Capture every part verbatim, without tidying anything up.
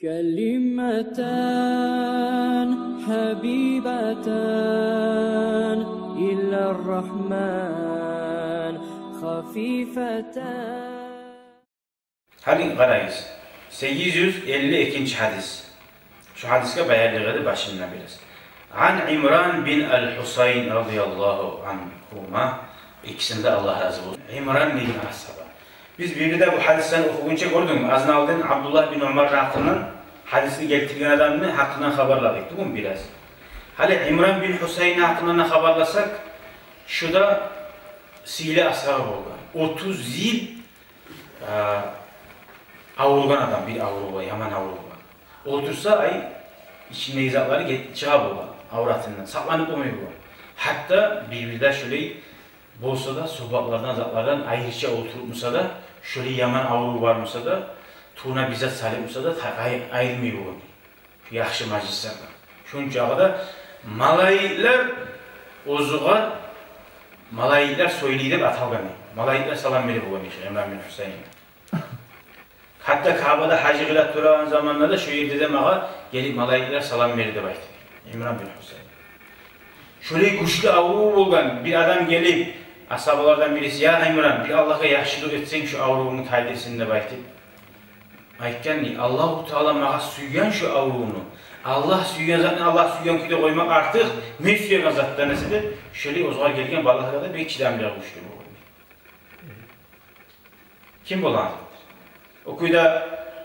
كلمتان حبيبتان إلى الرحمن خفيفتان. Гьали къарайыкъ. Сегиз юз элли экинчи гьадис. Шу гьадисге баянлыкъ эди башында бираз. عن عمران بن الحصين رضي الله عنهما. Экисинден де Аллагь рази болсун. Имран деген асгьаба. Биз бир де бу гьадисни охугъунча гёрдюнг, аздан алдын Абдуллагь бин Умарны гьакъындан, гьадисни гелтирген адамны гьакъындан хабарладыкъ тюгюлмю бираз. Гьали Имран бин Гьусайинни гьакъындан да хабарласакъ, шу да сыйлы асгьаба болгъан. Отуз йыл, а, авругъан адам, бир аврув бар, яман аврув бар. Олтурса, ай, ичиндеги затлары гет-, чыгъа болгъан, авратындан сакъланып болмай болгъан. Гьатта бир-бирде шолай болса да, субатлардан, затлардан айрыча олтуруп буса да, шолай яман аврув бар буса да, тувуна бир зат салып буса да, та-, ай-, айрылмай болгъан. Яхшы мажлислерде. Шончакъы да малайиклер оьзюгер, малайиклер сёйлей деп аталгъан. Малайиклер салам бере болгъан шу Имран бин Гьусайин. Гьатта Каабада гьажи къыла турагъан заманда да шо ерде де магъа гелип малайиклер салам бере деп айтды Имран бин Гьусайин. Шолай гючлю аврув болгъан, бир адам гелип, асгьабалардан бириси: «Я Имран, бир Аллагьгъа яхшы дуа этсенг, шу аврувунгну тайдырсын», — деп айтып айтгъан. Аллагьу Таала магъа сюйген шу аврувну, Аллагь сюйген затны Аллагь сюйген кюйде къоймакъ артыкъ мен сюеген затдан эсе деп, шолай оьзюгер гелген балагьлагъа да бек чыдамлы, гючлю болгъан. Ким болагъан затдыр? О кюйде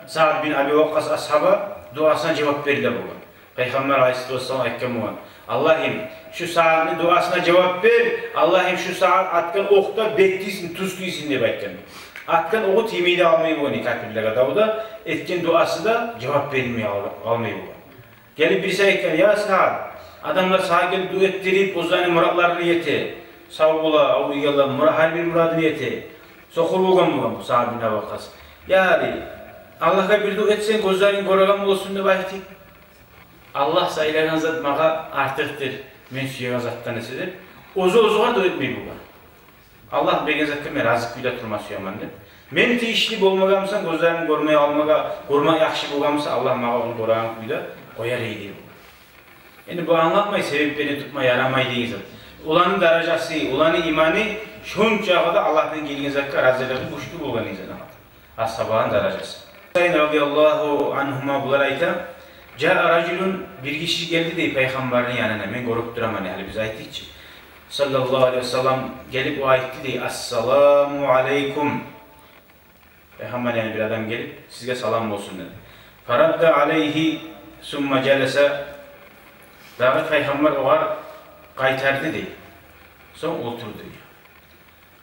Саад бин Аби Вакъкъас асгьаба дуасына жавап бериле болгъан. Пайхаммар алайгьиссалату вассалам айтгъан болгъан: «Аллагьым, шу Саадны дуасына жавап бер, Аллагьым, шу Саад атгъан окъ да бек тийсин, тюз тийсин», — деп айтгъан. Атгъан окъу тиймей де къалмай болгъан капирлеге, дав да, этген дуасы да жавап берилмей къал-, къалмай болгъан. Гелип бириси айтгъан: «Я Саад, адамлар сагъа гелип дуа этдирип, оьзлени муратларын эте. Сав бола, авруйгъанлар мура-, гьар бир мурадын эте. Сокъур болгъан болгъан бу Саад бин Аби Вакъкъас. Яни, Аллагьгъа бир дуа этсенг, гёзлеринг гёреген болсун деп айтып. Аллагь сайлагъан зат магъа артыкъдыр мен сюеген затдан эсе», — деп, оьзю оьзюгер дуа этмей болгъан. «Аллагь берген затгъа мен рази кюйде турма сюемен», — деп. «Мен тийишли болмагъан буса, гёзлерим гёрмей къалмагъа, гёрмек яхшы болгъан буса, Аллагь магъа ону гёреген кюйде къояр эди», — деп. Энди бу англатмай, себеплени тутма ярамай деген зат. Оланы даражасы, оланы иманы шончакъы да Аллагьдан гелген затгъа разилиги гючлю болгъан деген зат. Асгьабаланы даражасы. Гьусайн радияллагьу ангьума булар айта: «Жаа ражулун», бир гиши гелди дей Пайхаммарны янына, мен гёрюп тураман, гьали биз айтдыкъ чы. Саллаллагьу алайгьи ва саллам гелип, о айтды дей: «Ассаламу алайкум». Пайхаммар, яни бир адам гелип: «Сизге салам болсун», — деди. «Фарадда алайгьи сумма жаласа». Дагъы Пайхаммар огъар къайтарды дей. Сонг олтурду дей.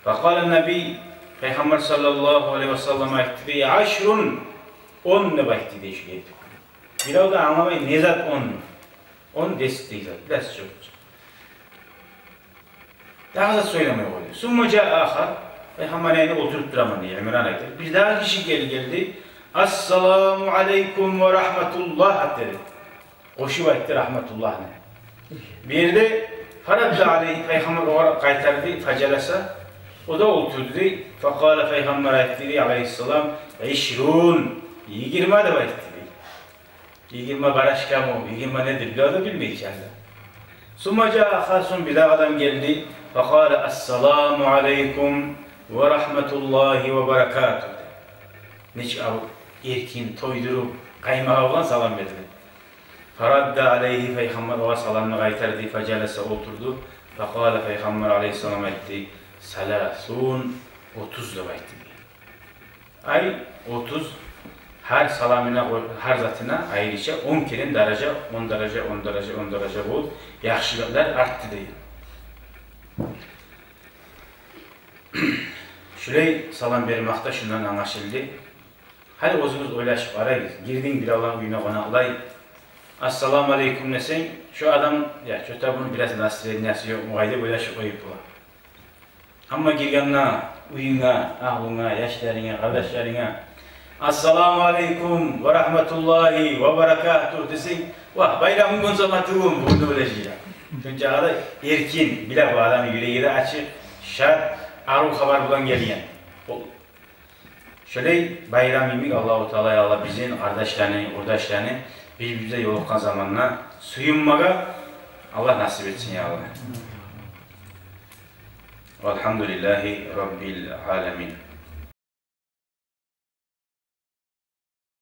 «Факъала набий», Пайхаммар саллаллагьу алайгьи ва саллам айтды дей: «Ашрун», он деп айтды дей шу ерде. Бирев де англамай, не зат он? Он десять деген зат, десять ёкъ. Дагъы зат сёйлемей къойду. «Сумма жаа ахар», Пайхаммар янында олтуруп тураман дей, Имран айта. Бирдагъы гиши гел-, гелди. «Ассаламу алайкум ва рагьматуллагь», — деди. Къошуп айтды рагьматуллагьны. Бирде «фарадда алайгьи», Пайхаммар огъар къайтарды, «фажаласа», о да олтурду дей. «Факъала», Пайхаммар айтды дей, алайгьиссалам: «Ишрун», йигирма деп айтды дей. Йигирма барашкамы, йигирма недир, бирев де билмей чи анда. «Сумма жаа ахар», сонг бирдагъы адам гелди. «Факъала: ассаламу алайкум ва рагьматуллагьи ва баракатугь», — деди. Нечик ал эркин, тойдуруп, къаймагъа булан салам берди. «Фарадда алайгьи», Пайхаммар огъар саламны къайтарды, «фажаласа», олтурду. «Факъала», Пайхаммар алайгьиссалам айтды: «Саласун», отуз деп айтды. Ай, отуз, гьар саламына, гьар затына айрыча он керен даража, он даража, он даража, он даража болуп, яхшылыкълар артды деген. Шулай салам бермакъда шундан англашылды. Гьали оьзюгюз ойлашып къарагъыз. Гирдинг бир адамны уьюне къонакълай. «Ассаламу алайкум» десенг, шу адам, я, чё-то буну бираз настроениясы ёкъму къай деп ойлашып къоюп бола. Амма гиргенде уьюнге, агьлюнге, яшларынга, къардашларынга: «Ассаламу алайкум ва рагьматуллагьи ва баракатугь» десенг, «Вагь, байрамынг болсун, тувгъан», — бугюн де ойлашажакъ. Шончакъы да эркин, биле бу адамны юреги де ачыкъ, шат, арив хабар булан гелген. Ол Шолай байрам йимик Аллагьу Таала, я Аллагь, бизин къардашланы, къурдашланы бир-бирде ёлукъгъан заманда сююнмеге Аллагь насип этсин, я Аллагь. Валгьамдулиллагьи раббил аламин.